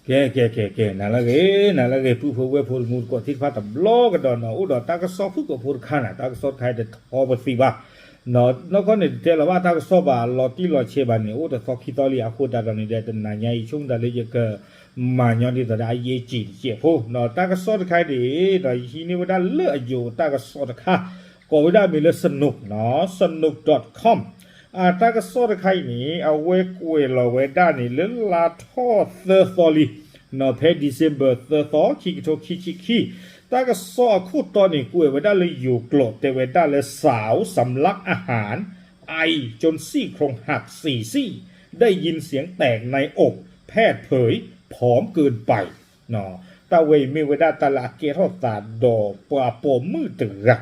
ကဲ ကဲ ကဲ ကဲ နၤလၢဂ့ၤ နၤလၢဂ့ၤ ပုၢ်ဖိဝဲၢ်ဖိတမူတကိးသ့ၣ်တဖၣ်တဘျီကဒီးနီၤ အိၣ်ဒီးတၢ်ကစီၣ်ဖုၣ်ကိာ်ဖိတခါန့ၣ် တၢ်ကစီၣ်တခါအံၤတထီပသံဘၣ် နီၢ်ကီၢ်န့ၣ်တတဲလီၤဘၣ်တၢ်ကစီၣ်ဘၣ် လီၤတံၢ်လီၤဆဲးဘၣ်န့ၣ် အိၣ်တသီခံသီလံ အဃိသတးဒီးန့ၣ်ဒီး တနၤညါအံၤ ဆိကမိၣ်တၢ်လၢယက မၤညီဒ်သိးဒီးအယဲၢ်စံၣ်တစဲးဖိ ဒီးတၢ်ကစီၣ်တခါအံၤန့ၣ် ဒီးယဟံးန့ၢ်ဝဲဒၣ်လၢအယိၤတၢ်ကစီၣ်တခါ ကိးဝဲဒၣ်မ့ၢ်လၢ Snopes နီၤ Snopes dot com အတၢ်ကစီၣ်တခါအံၤန့ၣ် အဝဲကွဲးလီၤဝဲဒၣ်န့ၣ်လၢလါထီၣ်သၢသီလံ နီၤ ဖဲ December သၢသီ ခံကထိခံဆံခံ တၢ်ကစီၣ်အခိၣ်တီန့ၣ် ကွဲးဝဲဒၣ်လၢယိၤကျိာ် တဲဝဲဒၣ်လၢ สาวสำลักอาหาร ไอจนซี่โครงหักสี่ซี่ ได้ยินเสียงแตกในอก แพทย์เผย ผอมเกินไป တၢ်ဝဲအံၤမ့ၢ်ဝဲဒၣ်တၢ်လၢအကဲထီၣ်သးဒီး ပှၤပိာ်မုၣ်တဂၤ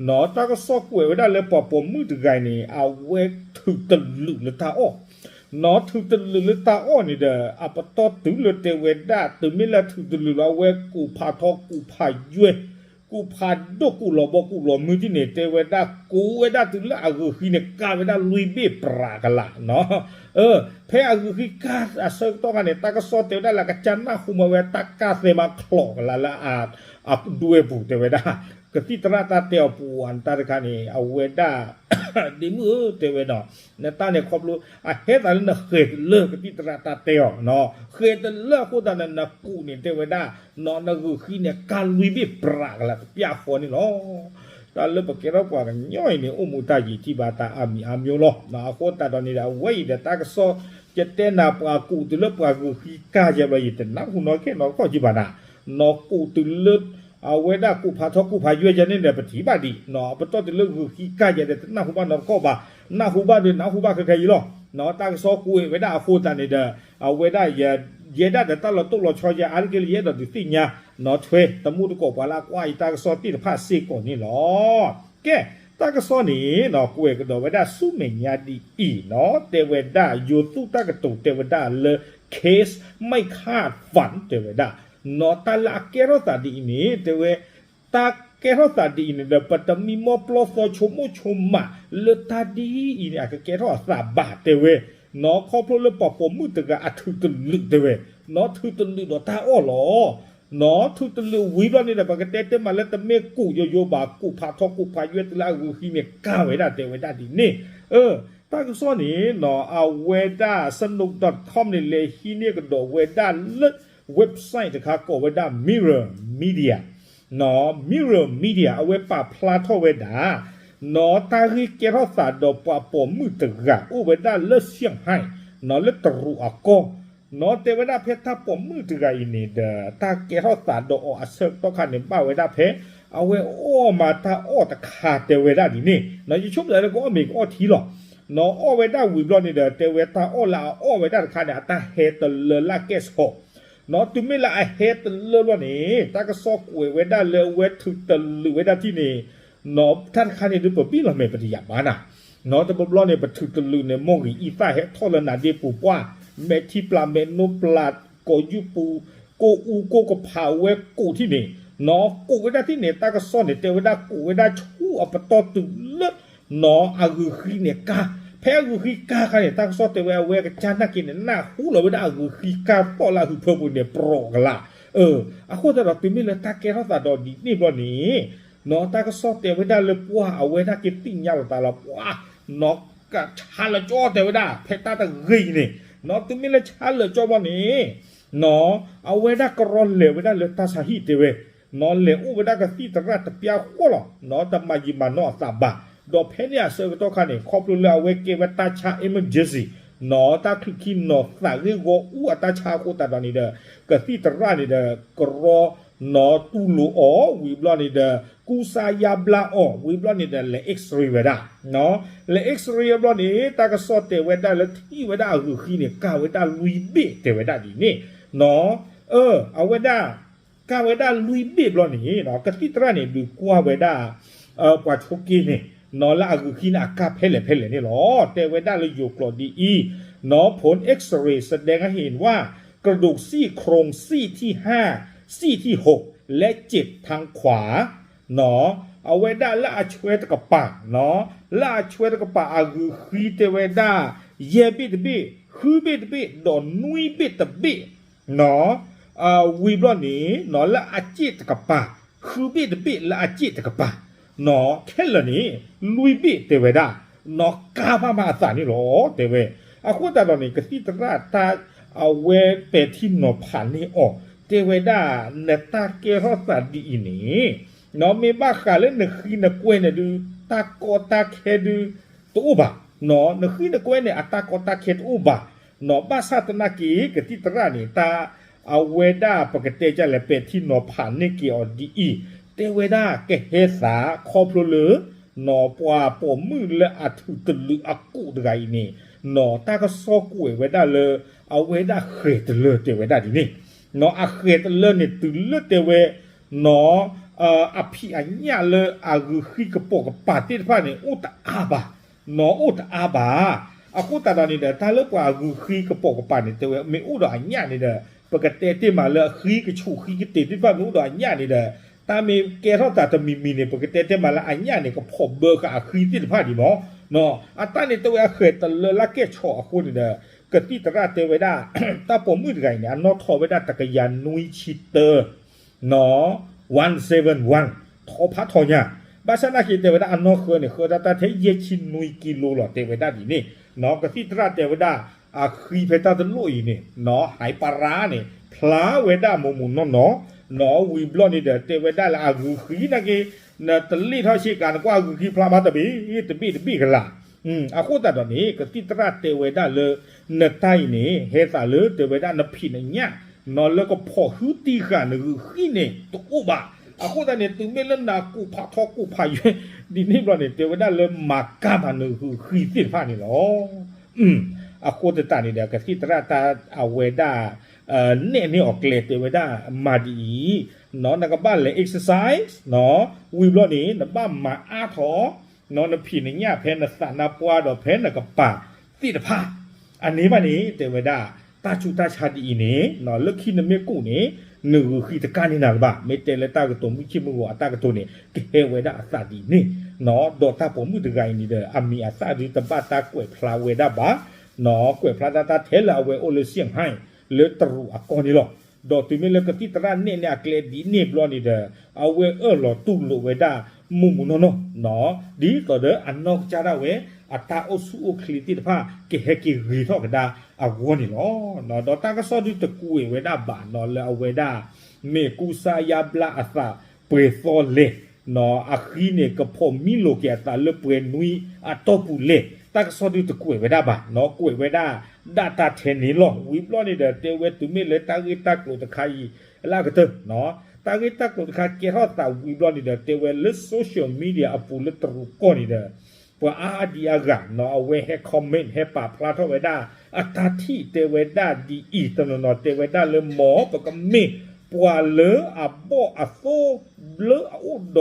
နီၤ တၢ်ကစီၣ်ကွဲးဝဲဒၣ်လၢပှၤပိာ်မုၣ်တဂၤအံၤန့ၣ် အဝဲထုးတလုးလၢတၢ်အီၣ် နီၤ ထုးတလုးလၢတၢ်အီၣ်န့ၣ်ဒီး အပတီၢ်တုၤလၢတဲဝဲဒၣ် တုၤမ့ၢ်လၢထုးတလုးလၢအဝဲကူးဖးထီကူးဖးယွဲၢ် ကူးဖးဒိၣ်ကူးလီၤဘီကူးလီၤမုၢ်ထံၣ်န့ၣ် တဲဝဲဒၣ်ကူးဝဲဒၣ်တုၤလၢအဂုၤဃံန့ၣ် ကၢ်ဝဲဒၣ်လွံၢ်ဘ့ၣ်ပြးကလးနီၤ ဖဲအဂုၤဃံကၢ်အဆၢကတီၢ်ခါန့ၣ် တၢ်ကစီၣ်တဲဝဲဒၣ်လၢကစၢ်နၢ်ဟူမးဝဲတၢ်ကၢ်သဲမးချီးကလးလၢအဒွဲပူၤတဲဝဲဒၣ် ကသံၣ်သရၣ်တၢ်တဲအီၤပူၤအတၢ်တခါန့ၣ် အဝဲဒၣ် ဒ့မုၣ်ဧၢ တဲဝဲနီၤ နတၢ်န့ၣ်ခီဖျိ အဟဲသးလၢနဃဲၤတလၢကသံၣ်သရၣ်တၢ်တဲအီၤ ဃဲၤတလၢအဃိသတးန့ၣ် နကူးန့ၣ်တဲဝဲဒၣ် နီၤ နဂုၤဃံန့ၣ် ကၢ်လွံၢ်ဘ့ၣ်ပြးကလးတပျၢ်ဃီန့ၣ်လီၤ တၢ်လၢပကဲထီၣ်ပှၤကညီအံၤန့ၣ် အိၣ်မူတၢ်ယံာ်ထံၣ်ဘၣ်တၢ်အါမံၤအါမျိုးလီၤ အဃိသတးဒီးန့ၣ်ဒီး အဝဲအံၤဒီးတၢ်ကစီၣ် ယတဲနၤပှၤကူးတုၤလၢပှၤဂုၤဃံကၢ်ယဲဘျီ ယတနၢ်ဟူနီၢ်ခဲနီၢ်ခီၣ်ကံဘၣ်နၤ နီၤကူးတုၤလၢ အဝဲဒၣ်ကူးဖးထီကူးဖးယွဲၢ်ယဲန့ၣ်ဒီး ပထံၣ်ဘၣ်ဒံး နီၤ ပတီၢ်တုၤလၢဂုၤဃံကၢ်ယဲဒီး တနၢ်ဟူဘၣ်နီတခီၣ်ဘၣ် နၢ်ဟူဘၣ်ဒီးနၢ်ဟူဘၣ်ခဲခဲအံၤလီၤ နီၤ တၢ်ကစီၣ်ကွဲးဝဲဒၣ်အဃိသတးန့ၣ်ဒီး အဝဲဒၣ် ယဲဒၣ်ဒီးတၢ်လီၤတိၢ်လီၤဆီယဲအါတက့ၢ်လၢယအဲၣ်ဒိးဒုးသ့ၣ်ညါ နီၤထွဲ တမူတကိးပှၤလၢအကွၢ်ယတၢ်ကစီၣ်သ့ၣ်တဖၣ်စ့ၢ်ကီးန့ၣ်လီၤ ကဲ တၢ်ကစီၣ်န့ၣ် နီၤကွဲးကဒီးဝဲဒၣ်ဆူမဲာ်ညါဒ်အံၤနီၤ တဲဝဲဒၣ် ယိၤသူၣ်တၢ်ကတိၤတဲဝဲဒၣ်လၢ case ไม่คาดฝัน တဲဝဲဒၣ် နီၤတၢ်လၢအကဲထီၣ်သးဒ်အံၤန့ၣ် တဲဝဲ တၢ်ကဲထီၣ်သးဒ်အံၤန့ၣ်ဒီး ပတမံမီၢ်ပျီသီဆိကမိၣ်ဆိကမးလၢတၢ်ဒ်အံၤန့ၣ် အကကဲထီၣ်အသးဘၣ်တဲဝဲ နီၤခီဖျိလၢပှၤပိာ်မုၣ်တဂၤအထုးတလုးတဲဝဲ နီၤထုးတလုးဒီးတၢ်အီၣ်လီၤ နီၤထုးတလုးဝံၤဘျီန့ၣ်ဒီး ပကတဲတဲမးလၢတမ့ၢ်ကူးယိယိဘၣ် ကူးဖးထီကူးဖးယွဲၢ်တုၤလၢအဂုၤဃံန့ၣ် ကၢ်ဝဲဒၣ်တဲဝဲဒၣ်ဒ်န့ၣ် တၢ်ကစီၣ်န့ၣ် နီၤအဝဲဒၣ် Snopes dot com န့ၣ် လဲၤဟံးန့ၢ်ကဒီးဝဲဒၣ်လၢ website တခါကိးဝဲဒၣ် Mirror Media နီၤ Mirror Media အဝဲပာ်ဖျါထီၣ်ဝဲဒၣ် နီၤတၢ်ဂ့ၢ်ကဲထီၣ်သးဒီးပှၤပိာ်မုၣ်တဂၤ အိၣ်ဝဲဒၣ်လၢ Shanghai နီၤလၢတရူးအကီၢ် နီၤတဲဝဲဒၣ်ဖဲတၢ်ပိာ်မုၣ်တဂၤအံၤန့ၣ်ဒီး တၢ်ကဲထီၣ်သးဒီးအီၤအဆၢကတီၢ်ခါန့ၣ် ဘၣ်ဝဲဒၣ်ဖဲ အဝဲအီၣ်မးတၢ်အီၣ်တခါတဲဝဲဒၣ်ဒ်န့ၣ် နီၤယဆိကမိၣ်လၢကအီၣ်မ့ၤကအီၣ်ထံလီၤ နီၤအီၣ်ဝဲဒၣ်ဝံၤဘျီန့ၣ်ဒီး တဲဝဲတၢ်အီၣ်လၢအအီၣ်ဝဲဒၣ်တခါန့ၣ် အတၢ်ဟဲတလၢလၢကဲၣ်ဆိး နီၤတုၤမ့ၢ်လၢအဟဲတလၢဘျီန့ၣ် တၢ်ကစီၣ်ကွဲးဝဲဒၣ်လၢအဝဲထုးတလုးဝဲဒၣ်ထံၣ်န့ၣ် နီၤတၢ်တခါန့ၣ်ဒုးပဘံၣ်လီၤမဲာ်ပတယာ်ဘၣ်နၤ နီၤတဘျီဘျီန့ၣ် ပထုးတလုးန့ၣ် မိၢ်ဂံၢ်အံသၣ်ဟဲထီၣ်လၢနၤဒ့ပူၤပှၢ် မဲာ်ထံပျၢ်မဲာ်နိပျၢ် ကိးယူၢ်ပူၤ ကိးအူကိးကဖးဝဲကိးထံၣ်န့ၣ် နီၤကိးဝဲဒၣ်ထံၣ်န့ၣ် တၢ်ကစီၣ်န့ၣ် တဲဝဲဒၣ်ကိးဝဲဒၣ်ဆူအပတီၢ်တုၤလၢ နီၤအဂုၤဃံန့ၣ်ကၢ် ဖဲအဂုၤဃံကၢ်ခါန့ၣ် တၢ်ကစီၣ်တဲဝဲအဝဲကစၢ်နာ်က့န့ၣ် နၢ်ဟူလီၤဝဲဒၣ်အဂုၤဃံကၢ်သီၣ်လၢအဟုဖၢပူၤန့ၣ် ပြီးကလာ် အဃိသတးဒီးတုၤမ့ၢ်လၢတၢ်ကဲထီၣ်သးဒီးဒ်န့ၣ်ဘျီန့ၣ် နီၤတၢ်ကစီၣ်တဲဝဲဒၣ်လၢပှၢ်အဝဲဒၣ်ကသ့ၣ်ညါလီၤသးလီၤ ပှၢ် နီၤကဆါလၢကၠီတဲဝဲဒၣ် ဖဲတၢ်တဂ့ၤအံၤန့ၣ် နီၤတုၤမ့ၢ်လၢဆါလၢကၠီဘျီန့ၣ် နီၤအဝဲဒၣ်ကရီလဲၤဝဲဒၣ်လၢတၢ်ဆါဟံၣ်တဲဝဲ နီၤလဲၤအိၣ်ဝဲဒၣ်ကသံၣ်သရၣ်တပျၢ်ဃီလီၤ နီၤတမၤယံာ်မၤနီၢ်အသးဘၣ် ဒီးဖဲန့ၣ်အဆၢကတီၢ်ခါန့ၣ် ခီဖျိလၢအဝဲကဲဝဲတၢ်ဆါ emergency နီၤတၢ်ချုးခံနီၤသးဂ့ၢ်ဂီၤအူအတၢ်ဆါအဃိသတးဒီးန့ၣ်ဒီး ကသံၣ်သရၣ်န့ၣ်ဒီး ကရီ နီၤတူၢ်လိာ်အီၤ ဝံၤဘျီန့ၣ်ဒီး ကူစါယါဘျါအီၤ ဝံၤဘျီန့ၣ်ဒီး လဲၤ X-ray ဝဲဒၣ် လဲၤ X-ray ဘျီန့ၣ် တၢ်ကစီၣ်တဲဝဲဒၣ်လၢထံၣ်ဝဲဒၣ်အဂုၤဃံန့ၣ် ကၢ်ဝဲဒၣ်လွံၢ်ဘ့ၣ်တဲဝဲဒၣ်ဒ်န့ၣ် နီၤ အဝဲဒၣ် ကၢ်ဝဲဒၣ်လွံၢ်ဘ့ၣ်ဘျီန့ၣ် ကသံၣ်သရၣ်န့ၣ် ဒုးကွၢ်ဝဲဒၣ် ပှၤဆိးက့န့ၣ် နီၤလၢအဂုၤဃံန့ၣ် အကၢ်ဖဲလဲၣ်ဖဲလဲၣ်န့ၣ်လီၤ တဲဝဲဒၣ်လၢယိၤကျိာ်ဒ်အံၤ နီၤ ผล X-ray แสดงให้เห็นว่ากระดูกซี่โครงซี่ที่ห้า ซี่ที่หก และเจ็ดทางขวา နီၤ အဝဲဒၣ်လၢအဆွဲတကပၤ နီၤ လၢအဆွဲတကပၤအဂုၤဃံတဲဝဲဒၣ် ယဲၢ်ဘ့ၣ်တဘ့ၣ် ဃုဘ့ၣ်တဘ့ၣ် ဒီးနွံဘ့ၣ်တဘ့ၣ် နီၤ ဝံၤဘျီန့ၣ် နီၢ်လၢအစ့ၣ်တကပၤ, ဃုဘ့ၣ်တဘ့ၣ်လၢအစ့ၣ်တကပၤ, နီၢ်ခဲလၢာ်န့ၣ် လွံၢ်ဘ့ၣ်တဲဝဲဒၣ်, နီၢ်ကါဘၣ်မးအသးန့ၣ်လီၤ တဲဝဲ. အဃိသတးဒီးန့ၣ် ကသံၣ်သရၣ်တၢ်အဝဲပဲာ်ထံနီၤဖးန့ၢ်အီၤ, တဲဝဲဒၣ် နတၢ်ကဲထီၣ်သးဒ်အံၤန့ၣ် နီၢ်မ့ၢ်ဘၣ်ဃးလၢနဃံနကွဲန့ၣ်ဒုး တၢ်ကီတၢ်ခဲဒုး တအိၣ်ဘၣ်, နီၢ်နဃံနကွဲန့ၣ် အတၢ်ကီတၢ်ခဲတအိၣ်ဘၣ်, နီၢ်ဘၣ်ဆၣ်သနာ်က့ ကသံၣ်သရၣ်န့ၣ် တၢ် အဝဲဒၣ်ပကတဲဒ်လဲၣ် ပဲာ်ထံနီၤဖးန့ၢ်က့ၤအီၤဒ်အံၤ, တဲဝဲဒၣ်ကဟဲသးခီဖျိလၢ နီၢ်ပှၤပိာ်မုၣ်လၢအထူးတလုာ်အကိးတဂၤအံၤန့ၣ်, နီၢ်တၢ်ကစီၣ်ကွဲးဝဲဒၣ်လၢ အဝဲဒၣ်ဃဲၤတလၢတဲဝဲဒၣ်ဒ်န့ၣ်, နီၢ်အဃဲၤတလၢန့ၣ်တုၤလၢတဲဝဲ နီၢ် အဖံးအညၣ်လၢအဂုာ်ဃံကပိာ်ကပၤသ့ၣ်တဖၣ်န့ၣ် အိၣ်တအါဘၣ်, နီၢ်အိၣ်တအါဘၣ်. အဃိသတးဒီးန့ၣ်ဒီး တၢ်လၢပှၤဂုာ်ဃံကပိာ်ကပၤန့ၣ် တဲဝဲမ့ၢ်အိၣ်ဒီးအညၣ်န့ၣ်ဒီး ပကတဲတ့ၢ်မးလၢအဃံကဆူးဃံကတ့ၢ်သ့ၣ်တဖၣ်မ့ၢ်အိၣ်ဒီးအညၣ်န့ၣ်ဒီး တၢ်မ့ၢ်ကဲထီၣ်သးတမံၤမံၤန့ၣ် ပကတဲတ့ၢ်မးလၢအညၣ်န့ၣ် ကဖီၣ်ဘၢဃာ်အဃံသ့ၣ်တဖၣ်ဒံးမး, နီၢ် အတၢ်န့ၣ်တဲဝဲအဃဲၤတလၢလၢကဲၣ်ဆိးအဃိန့ၣ်ဒီး ကသံၣ်သရၣ်တဲဝဲဒၣ် တၢ်ပိာ်မုၣ်တဂၤအံၤန့ၣ် အနီၢ်ထီၣ်ဝဲဒၣ်တကယၤနွံဆံတၢ နီၢ် one seven one ထီဖးထီညါ, ဘၣ်ဆၣ်သနာ်က့တဲဝဲဒၣ်အနီၢ်ဃၢၤန့ၣ် ဃၢၤဒၣ်တၢ်ထဲယဲၢ်ဆံနွံကံလိလီၤ တဲဝဲဒၣ်ဒ်န့ၣ်, နီၢ် ကသံၣ်သရၣ်တဲဝဲဒၣ် အဃံဖဲတၢ်တလိၣ်အံၤန့ၣ် နီၢ် ဟဲပရါန့ၣ် ဖျါဝဲဒၣ်မိၢ်မိၢ်နီၢ်နီၢ်, နီၢ် ဝံၤဘျီန့ၣ်ဒီး တဲဝဲဒၣ်လၢအဂုာ်ဃံနာ်က့ နတလ့ၣ်ထီၣ်ဆ့ကၤ နကွၢ်အဂုာ်ဃံဖျါမးတဘ့ၣ် တဘ့ၣ်တဘ့ၣ်ကလာ် အဃိသတးဒီးန့ၣ် ကသံၣ်သရၣ်တဲဝဲဒၣ်လၢ နတၢ်အံၤန့ၣ် ဟဲသးလၢတဲဝဲဒၣ်နဖံးနညၣ် နီၢ်လၢကဖီၣ်ဟုတံၢ်ဃာ်နဂုာ်ဃံန့ၣ် တအိၣ်ဘၣ်. အဃိသတးန့ၣ် တုၤမ့ၢ်လၢနကူးဖးထီကူးဖးယွဲ ဒ်န့ၣ်ဘျီန့ၣ် တဲဝဲဒၣ်လၢမၤကါမးနဂုာ်ဃံသ့ၣ်တဖၣ်န့ၣ်လီၤ. အဃိသတးန့ၣ်ဒီး ကသံၣ်သရၣ်တၢ်အဝဲဒၣ် နဲၣ်န့ၢ်အီၤကျဲတဲဝဲဒၣ် မၤဒ်အံၤ, နီၢ် နကဘၣ်လဲၤ exercise နီၢ် ဝံၤဘျီန့ၣ် နဘၣ်မၤအါထီၣ် နီၢ် နဖံးနညၣ် ဖဲနသးနါပှၢ်ဒီးဖဲနကပၤသ့ၣ်တဖၣ်, အန့ၣ်ဘၣ်န့ၣ် တဲဝဲဒၣ် တၢ်ဆူးတၢ်ဆါဒ်အံၤန့ၣ် နီၢ် လၢခံနမ့ၢ်ကူးန့ၣ် နဂုာ်ဃံတကါန့ၢ်နၤလၢၤဘၣ်. မ့ၢ်တဲလၢတၢ်ကတိၤမုၢ်ဆ့ၣ်မုၢ်ဂီၤအတၢ်ကတိၤန့ၣ် ကဟဲဝဲဒၣ်အသးဒ်န့ၣ်, နီၢ် ဒီးတၢ်ပိာ်မုၣ်တဂၤအံၤန့ၣ်ဒီး အမံၤအသၣ်ဒုးတဘၣ်တၢ်ကွဲးဖျါဝဲဒၣ်ဘၣ်, နီၢ် ကွဲးဖျါတၢ်တၢ်ထဲလၢအဝဲအိၣ်လၢ Shanghai လၢတရူးအကီၢ်န့ၣ်လီၤ. ဒီးတုၤမ့ၢ်လၢကသံၣ်သရၣ်နဲၣ်န့ၢ်အကျဲဒ်န့ၣ်ဘျီန့ၣ်ဒီး အဝဲအၢၣ်လီၤတူၢ်လိာ်ဝဲဒၣ်မိၢ်မိၢ်နီၢ်နီၢ်, နီၢ် ဒ်သိးဒီးအနီၢ်ကစၢ်ဒၣ်ဝဲ အတၢ်အိၣ်ဆူၣ်အိၣ်ချ့သ့ၣ်တဖၣ် ကဟဲက့ၤဂ့ၤထီၣ်ကဒါအဂီၢ်န့ၣ်လီၤ. နီၢ် ဒီးတၢ်ကစီၣ်ဒုးတကွဲးဝဲဒၣ်ဘၣ် နီၢ် လၢအဝဲဒၣ် မ့ၢ်ကူစါယါဘျါအသးပှဲၤသီလဲၣ်, နီၢ် အဃံန့ၣ် ကဖီၣ်မံလိာ်က့ၤအသးလၢပှဲၤနွံအတီၢ်ပူၤလဲၣ်, တၢ်ကစီၣ်ဒုးတကွဲးဝဲဒၣ်ဘၣ် နီၢ် ကွဲးဝဲဒၣ်ဒၣ်တၢ်ထဲန့ၣ်လီၤ. ဝံၤဘျီန့ၣ်ဒီး တဲဝဲတုၤမ့ၢ်လၢတၢ်ဂ့ၢ်တၢ်ကျိၤတခါအံၤ လၢအကတၢၢ် နီၢ် တၢ်ဂ့ၢ်တၢ်ကျိၤတခါကဲထီၣ်သးဝံၤဘျီန့ၣ်ဒီး တဲဝဲလၢ social media အပူၤလၢတရူးကီၢ်န့ၣ်ဒီး ပှၤအါအါဒံးအါဂၤ နီၢ် အဝဲဟဲ comment ဟဲပာ်ဖျါထီၣ်ဝဲဒၣ် အတၢ်ထံၣ်တဲဝဲဒၣ်ဒ်အံၤ တနီၤနီၤတဲဝဲဒၣ်လၢ မ်ပကမ့ၢ်ပှၤလၢအဘီၣ်အသိ လၢအအိၣ်ဒီး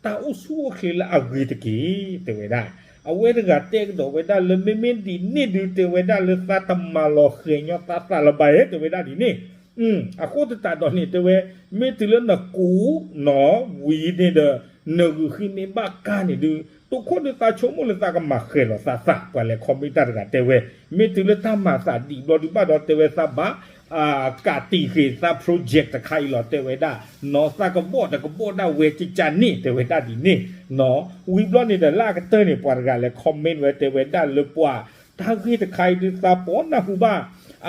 တၢ်အိၣ်ဆူၣ်အိၣ်ချ့လၢအဂ့ၤတက့ၢ် တဲဝဲဒၣ်. အဝဲတဂၤတဲကဒီးဝဲဒၣ်လၢ မ့မ့ၢ်ဒ်န့ၣ်ဒုး တဲဝဲဒၣ်လၢ သးတမၤလီၤဃဲၤညီသးသးလၢၤဘၣ်ဧါ တဲဝဲဒၣ်ဒ်န့ၣ်. အဃိသတးဒီးန့ၣ် တဲဝဲ မ့ၢ်တုၤလၢနကူး နီၢ် ဝံၤန့ၣ်ဒီး နဂုာ်ဃံမ့ၢ်ဘၣ်ကါန့ၣ်ဒုး တိခိၣ်ဒုးသးဆိကမိၣ်လၢသးကမၤဃဲၤလီၤသးသး ပှၤလဲၤ comment တၢ်တဂၤတဲဝဲ, မ့ၢ်တုၤလၢတၢ်မၤသးဒံးဘျီဒုးဘၣ်ဒီး တဲဝဲသးဘၣ် ကးတံာ်ဃ့ၢ်သး project တခါအံၤလီၤ တဲဝဲဒၣ်, နီၢ် သးကဘီၣ်တကဘီၣ်ဒၣ်ဝဲကကန့ၣ် တဲဝဲဒၣ်ဒ်န့ၣ်, နီၢ် ဝံၤဘျီန့ၣ်ဒီး လၢအကတၢၢ်န့ၣ် ပှၤတဂၤလဲၤ comment ဝဲ တဲဝဲဒၣ်လၢပှၤ တၢ်ဂ့ၢ်တခါအံၤဒုးသးပီနၢ်ဟူဘၣ်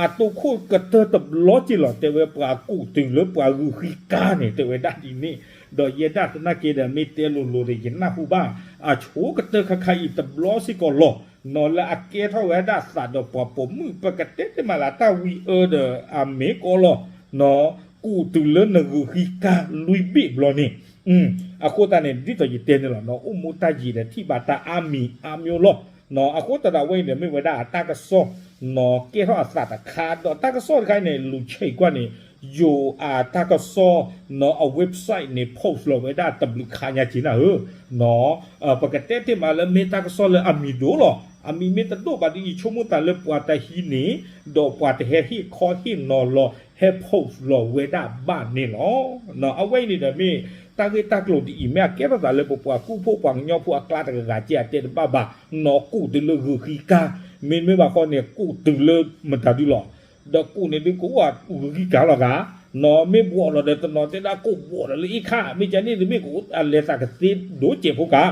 အတိခိၣ်ကတၢၢ်တဘျီက့ၤလီၤ တဲဝဲ ပှၤကူးတုၤလၢပှၤဂုာ်ဃံကါန့ၣ် တဲဝဲဒၣ်ဒ်န့ၣ်, ဒီးယဲဒၣ်သနာ်က့ဒီး မ့ၢ်တဲလိၤလိၤဒီး ယနၢ်ဟူဘၣ် အဆိကတၢၢ်ခါခါအံၤတဘျီစ့ၢ်ကီးလီၤ, နီၢ် လၢအကဲထီၣ်ဝဲဒၣ်သးဒီးပှၤပိာ်မုၣ် ပကတဲတ့ၢ်မးလၢတၢ်ဝံအၢဒီးအမ့ၢ်ကီးလီၤ, နီၢ် ကူးတုၤလၢနဂုာ်ဃံကါလွံၢ်ဘ့ၣ်ဘျီန့ၣ်, အဃိသတးန့ၣ် ဒ်သိးယတဲန့ၣ်လီၤ နီၢ် အိၣ်မူတၢ်ယံၤဒီးထံၣ်ဘၣ်တၢ်အါမံၤအါမျိုးလီၤ, နီၢ် အဃိသတးဒီးအဝဲအံၤန့ၣ် မ့ၢ်ဝဲဒၣ်အတၢ်ကစီၣ် နီၢ် ကဲထီၣ်အသးတခါ ဒီးတၢ်ကစီၣ်တခါအံၤန့ၣ် လူၤဆဲးကွၢ်န့ၣ် ယိၤအတၢ်ကစီၣ် နီၢ် အ website န့ၣ် post လီၤဝဲဒၣ်တဘျုးခါညါက့ၤနၤဧၢ, နီၢ် ပကတဲတ့ၢ်မးလၢမ့ၢ်တၢ်ကစီၣ်လၢအမံၤဒိၣ်လီၤ, အမံၤမ့ၢ်တဒိၣ်ဘၣ်ဒီး ယဆိကမိၣ်သးလၢပှၤတဟံးန့ၢ် ဒီးပှၤတဟဲဟ့ၣ်ခီဟ့ၣ်နီၤလီၤ ဟဲ post လီၤဝဲဒၣ်ဘၣ်န့ၣ်လီၤ, နီၢ် အဝဲအံၤန့ၣ်ဒီးမ့ၢ် တၢ်ဂ့ၢ်တၢ်ကျိၤဒ်အံၤ မ့ၢ်အကဲထီၣ်သးလၢပပှၤကူၣ်ဖိပှၤကညီဖိအကျါတဂၤဂၤက့ၤ အတဲတဘၣ်ဘၣ်, နီၢ် ကူးတုၤလၢဂုာ်ဃံကါ, မ့မ့ၢ်ဘၣ်ဃီန့ၣ် ကူးတုၤလၢမတၤဒုလီၤ, ဒီးကူးန့ၣ်ဒုးကအိၣ်ဂုာ်ဃံကါလီၤဂၤ နီၢ်မ့ၢ်ဘှီးလီၤဒီးတနီၤတဲဒၣ်ကိၣ်ဘှီးဒီးလၢအ့ၣ်ခၣ် မ့ၢ်ကန့ၣ်တမ့ၢ်ကအိၣ်အလဲၤသးကသ့ဒိၣ်စဲးဖိကါ,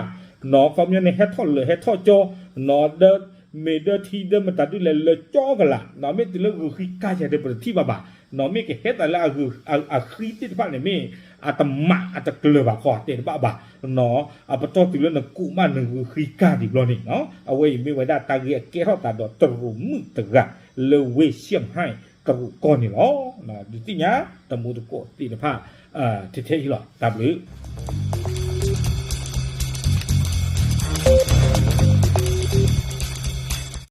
နီၢ်ခီပညီန့ၣ် ဟဲထီၣ်လၢာ်ဟဲထီၣ်ကၠီ, နီၢ်ဒီး မ့ၢ်ဒီးထံဒီးမတၤဒုလဲၣ်လၢာ်ကၠီကလာ်, နီၢ်မ့ၢ်တုၤလၢဂုာ်ဃံကါယၤဒီးပတထံၣ်ဘၣ်ဘၣ်, နီၢ်မ့ၢ်ကဟဲသးလၢအဃံသ့ၣ်တဖၣ်န့ၣ်မ့ၢ် အတမးအတကျၢၤဘၣ်ခီတဲတဘၣ်ဘၣ်, နီၢ်အပတီၢ်တုၤလၢနကိးမးနဂုာ်ဃံကါဒံးဘျီန့ၣ်, အဝဲအံၤမ့ၢ်ဝဲဒၣ်တၢ်ဂ့ၢ်အကဲထီၣ်သးဒီးတရူးမုၣ်တဂၤလၢဝ့ၢ်စံၣ်ဟဲၣ်တရူးကီၢ်န့ၣ်လီၤ. ဒုးသ့ၣ်ညါတမူတကိးသ့ၣ်တဖၣ် ထဲထဲအံၤလီၤ. တၢ်ဘျုး